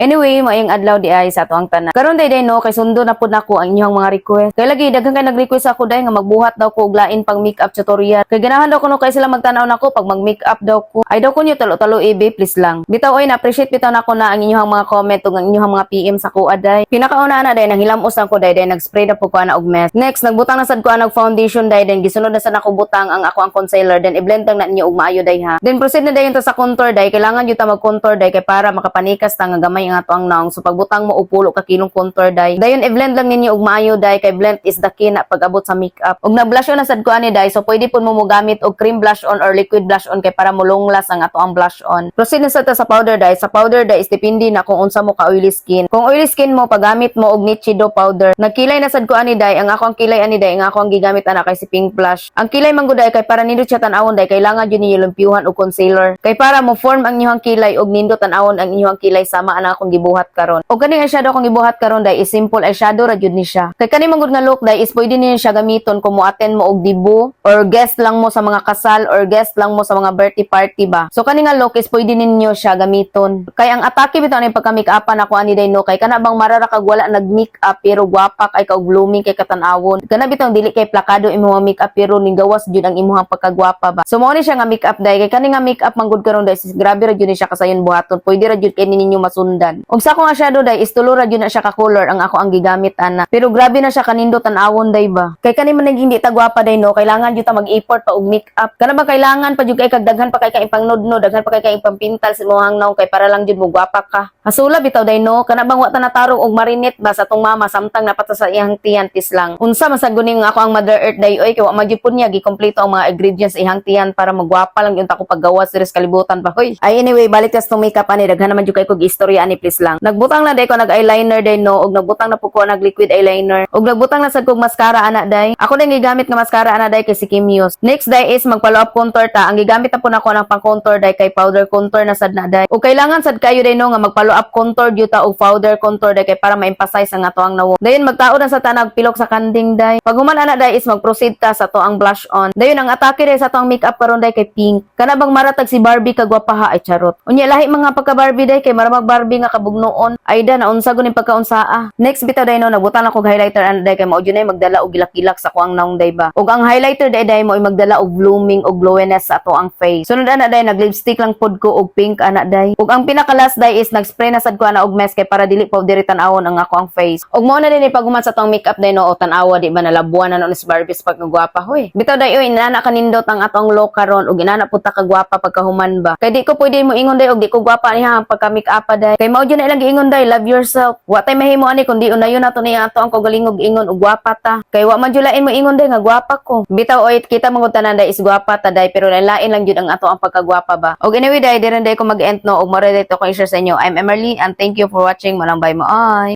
Anyway, maayong adlaw diay sa ato ang tanan. Karon day day no, kay sundo na pud nako ang inyong mga request. Kay lagi daghan kay nag-request ako day nga magbuhat daw ko og lain pang makeup tutorial. Kay ganahan daw kuno kay sila magtan-aw nako pag mag-makeup daw ko. Ay daw ko niyo talo-talo ibe, please lang. Bitaw oy, na-appreciate bitaw nako na ang inyong mga comment ug ang inyong mga PM sa kuha day. Pinakauna na day, nanghilam-os lang ko day, day nag-spray na po ko ana og mist. Next, nagbutang na sad ko ana og foundation day, then gisunod na sad nako butang ang ako ang concealer, then i-blend lang na ninyo og maayo day ha. Then proceed na dayon ta sa contour day. Kailangan jud ta mag-contour day kay para makapanikas ta nga gamay ang ato ang naong. So pagbutang mo og pulo ka kilong contour day. Dayon i-blend lang ninyo og maayo day kay blend is the key na pag-abot sa makeup. Og na-blush on na sad ko ani day, so pwede pud mo mogamit og cream blush on or liquid blush on kay para mo long last ang ato ang blush on. Proceed na sad ta sa powder day. Sa powder day is depende na kung unsa mo ka oily skin. Kung oily skin mo, paggamit mo og Nichido powder. Nagkilay na sad ko ani day. Ang ako ang kilay ani day, ang ako ang gigamit ana kay si pink blush. Ang kilay man gud day kay para nindot siya tan-awon day, kailangan jud ninyo lumpyuhan og concealer. Kay para mo form ang inyong kilay og nindot tan-awon ang inyong kilay sama ana akong gibuhat karon. Og kaning eyeshadow akong gibuhat karon day is simple eyeshadow ra jud ni siya. Kay kani man gud nga look day is pwede ninyo siya gamiton kung mo-attend mo og debut or guest lang mo sa mga kasal or guest lang mo sa mga birthday party ba. So kani nga look is pwede ninyo siya gamiton. Kay ang atake bitaw ni pagka make-upan ako ani day no, kay kana bang marara kag wala nag make-up pero gwapa kay ka og blooming kay katan-awon. Kana bitaw dili kay plakado imong make-up pero ninggawas jud ang imong pagkagwapa ba. So mao ni siya nga make-up day, kay kani nga make-up man gud karon day is grabe ra jud ni siya kasayon buhaton. Pwede ra jud kay ninyo masundan. Og sa akong eyeshadow day is tulo ra jud na siya ka color ang ako ang gigamit ana. Pero grabe na siya kanindot tan-awon day ba. Kay kani man naging di ta gwapa day no, kailangan jud ta mag-effort pa og make-up. Kana ba kailangan pa jud kay kag daghan pa kay ka ipangnudno, daghan pa kay ka ipampintal sa imong nawong kay para lang jud mo gwapa ka. Hasula bitaw day no, kana bang wa ta natarong og marinate ba sa atong mama samtang napata sa iyang tiyan tis lang. Unsa masaguning ako ang Mother Earth day oy, kay wa man jud pud niya gikompleto ang mga ingredients sa iyang tiyan para magwapa lang jud ta ko paggawas diri sa kalibutan ba hoy. Ay anyway, balik ta sa makeup ani, daghan naman jud kay kog istorya ani, please lang. Nagbutang na day ko nag eyeliner day no, og nagbutang na pud ko nag liquid eyeliner. Og nagbutang na sad kog mascara ana day. Ako din gigamit nga mascara ana day kay si Kimyos. Next day is mag-follow up contour ta. Ang gigamit na po nako ng pang contour day kay powder contour na sad na day. Og kailangan sad kayo day no nga mag-follow up contour gyud ta og powder contour day kay para ma-emphasize ang ato ang nawong. Dayon magtaod na sa tanag pilok sa kanding day. Pag human ana day is mag-proceed ta sa ato ang blush on. Dayon ang atake day sa ato ang makeup karon day kay pink. Kana bang maratag si Barbie kagwapaha ay charot. Unya lahi mga pagka Barbie day kay maramag Barbie nga kabugnoon. Ay da naunsa gud ning pagkaunsaa. Next bitaw day no, nagbutang ako og highlighter ana day kay mao jud nay magdala og gilak-gilak sa kuang nawong day ba. Og ang highlighter day day mo ay magdala og blooming og glowiness sa ato ang face. Sunod ana day, nag lipstick lang pod ko og pink ana day. Og ang pinaka last day is nag-spray na sad ko ana og mist kay para dili pa diri tan-awon ang ako ang face. Og mao na din paghuman sa atong makeup day no, o tan-awa di ba, nalabuan na no ni si Barbie sa pagkagwapa hoy. Bitaw day oy, inana kanindot ang atong look karon og inana pud ta kagwapa pagkahuman ba. Kay di ko pwede mo ingon day og di ko gwapa niya ang pagka makeup day. Kay mao jud na ilang giingon day, "Love yourself." Wa tay mahimo ani kundi unayon nato niya ato ang kaugalingog ingon og gwapa ta. Kay wa man jud lain mo ingon day nga gwapa ko. Bitaw oy, kita man gud tanan day is gwapa ta day, pero lain lang jud ang ato ang pagkagwapa ba. Og anyway day, diri day ko mag-end no, og mao ra ko i-share sa inyo. I'm Emerly and thank you for watching. Manang bye mo ay.